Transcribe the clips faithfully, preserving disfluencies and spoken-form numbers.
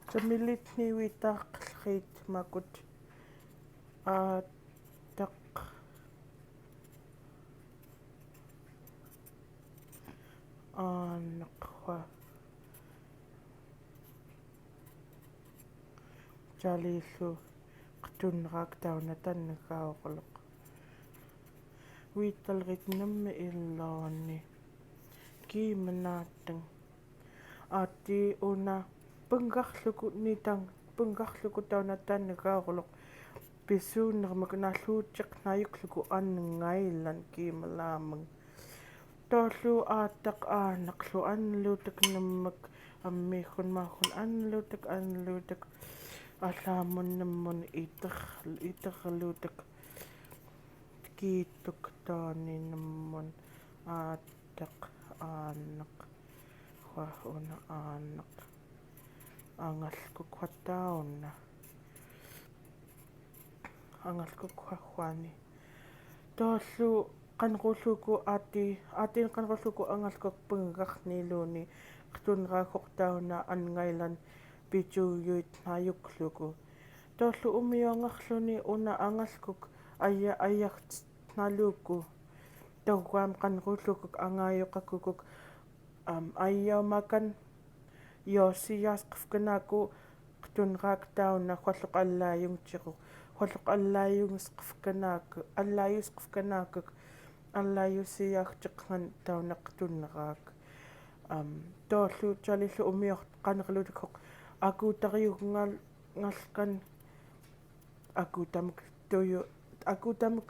Tamilit ni witaq qlqit makut ataq anqwa. Calilu qtunrak tauna tangauqluq. Witalrit nemme iloni. Kimanateng. Ati una pengkaqluku nitang, pengkaqluku tauna tangauqluq. Pisu nermek naluciq nayukluku an ngailan kimalameng. Tolu ataq anaqlu anlutek nemmek, amihun mahun anlutek, anlutek. Alamun nemmun iter, iterlutek. Kituk toni nemmun ataq anaq. Hua una anaq. Angalkuk hua tauna. Angalkuk hua huani. Tolu qanquluku ati, ati qanquluku angalkuk pengkaq niluni. Qtunrahuq tauna an ngailan picuyuit nayukluku. Tolu umiungakluni una angalkuk aya, ayakt naluku. Tauam qanqulukuk angayuqakukuk, am, ayau makan. Yosias qfknaku qtunrak tauna hualuk alayung ciquk. Hualuk alayung sqfknaku, alayung sqfknakuk. Alayung siak ciqngan tauna qtunrak. Am, tolu calilu umiuq qanqlutuk. Aku tariuk ngal, ngalkan. Aku tamuk tuyu, aku tamuk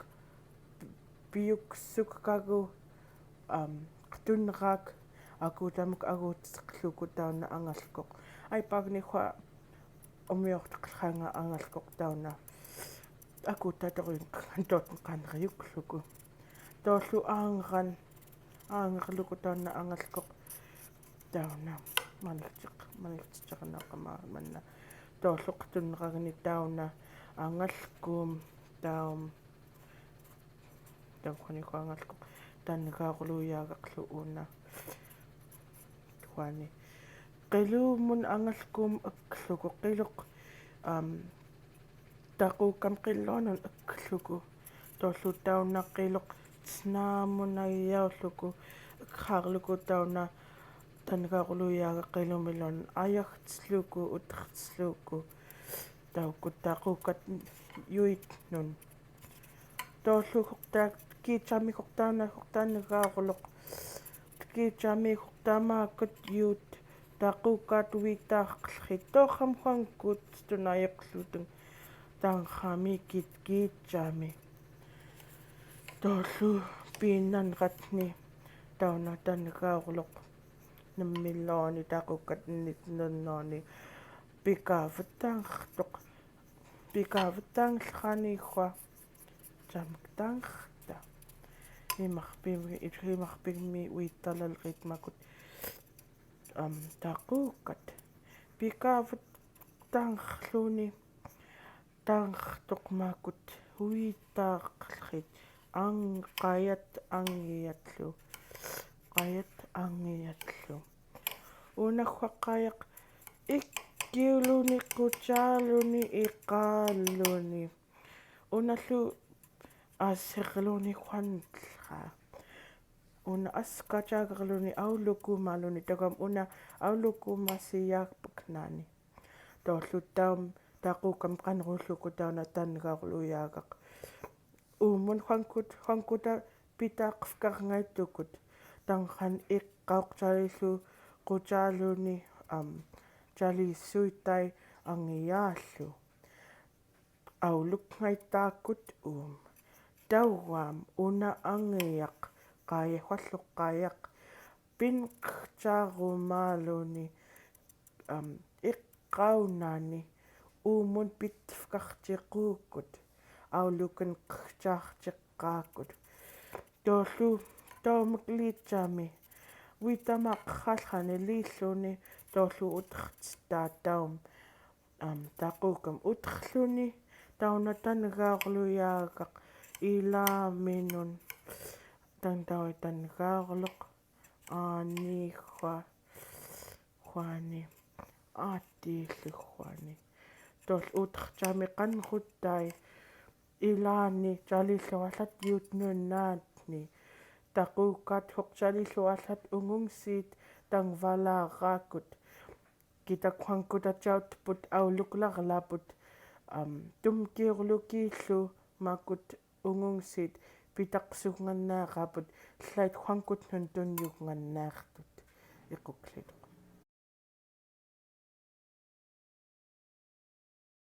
piuk suk kagu, am, qtunrak, aku tamuk agu tskluku tauna angalkuk. Ai pagni hua umiuq tklhanga angalkuk tauna. Aku tatorin kantot kanriuk luku. Tolu angan, angar luku tauna angalkuk. Tauna, malikcik, malikcik na kama manna. Tolu qtunragni tauna, angalkum, taum. Taum kani ko angalkum, tangauqlu yagaklu una. Tuani. Qilumun angalkum ekluku qiluk, am, Taqukam qilunun ekluku. Tolu tauna qiluk tsnamun ayauluku. Ekharluku tauna tangauqlu yagak qilumilun ayaktsluku, utrtsluku. Tauku taqukat yuitnun. Tolu hukta, kijami hukta na hukta ngauqluk. Kijami hukta makut yut. Taqukat witaqlhi toham hangkut tunayuqluteng. Tangkhami kit kijami. Tolu pinanratni. Tauna tangauqluk. Nemiloni taqukat nit nenoni. Pikavetangtuk. Pikavetang lhani hua. Jamktang ta. Imakpimi, imakpimi witalal rit makut. Am, taqukat. Pikavetang luni. Tangtuk makut. Witaqlhit. Ang qayat angiatlu. Qayat angiatlu. Una hua qayaq. Ikiuluni, qujaluni, iqaluni. Una lu asiqluni huantlha. Una askacaqluni auluku maluni togam una auluku masiak peknani. Tolu taum taqukam qanruluku tauna tangauqlu yagak. Umun hangkut, hangkuta pita qfkar ngaitukut. Tanghan iqauq calilu qujaluni, am, calisuitai angialu. Auluk ngaitakut um. Tauam una angiak qayaq hualuk qayaq. Pinqcaru maluni, am, iqaunani. Umun pitfkar ciqukut. Auluken qcar ciqakut. Tolu, taumuk lijami. Witamaq halhani liluni. Tolu utrcta taum. Am, taqukam utrluni, tauna tangauqlu yagak ilaminun, tangtawi tangauqluk, ani hua, huani, Ati luhwani. Tol utrjami kanhutai. Ilani cali lualat yut nunatni. Takukat huk cali lualat ungungsit tangvala rakut. Kita kuangkuta caut put auluk larlaput. Am, tum kirluki lu makut ungungsit pitak suhngan naraput. Lait kuangkut nuntun yuk ngan nartut. Ikuklit